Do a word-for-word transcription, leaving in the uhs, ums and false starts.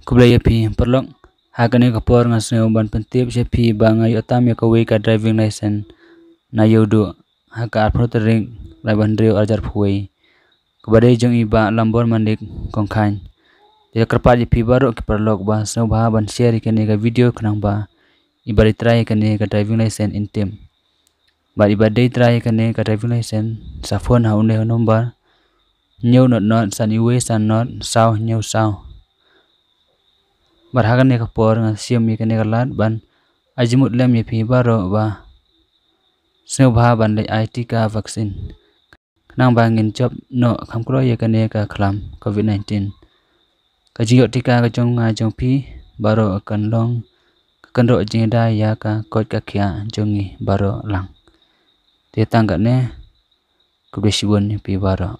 Khublei ïa phi paralok. Ha kane ka por nga sngew ban pyntip sha phi ba nga ïoh tam ïa kawei ka driving license na Ïewduh ha ka arphew tarik Laibanriew arhajar phew wei, kaba dei jong i Bah Lambor Mandik Kongkhain. Te kyrpad ïa phi baroh ki paralok ba sngewbha ban share ïa kane ka video khnang ba iba dei trai ïa kane ka driving license in tip. Bad iba dei trai ïa kane ka driving license sa phone ha une u number: hynñiew not not san wei san not saw hynñiew saw. Bad ha kane ka por nga shim ïa kane ka lad ban ai jingmut lem ïa phi baroh ba sngewbha ban leit ai tika vaccine khnang ba ngin jop noh kham kloi ïa kane ka khlam covid nineteen. Ka jingïoh tika ka jong nga jong phi baroh kan long ka kynroh jingïada ïa ka koit ka khiah jong ngi baroh lang. Te tang katne, khublei shibun ïa phi baroh.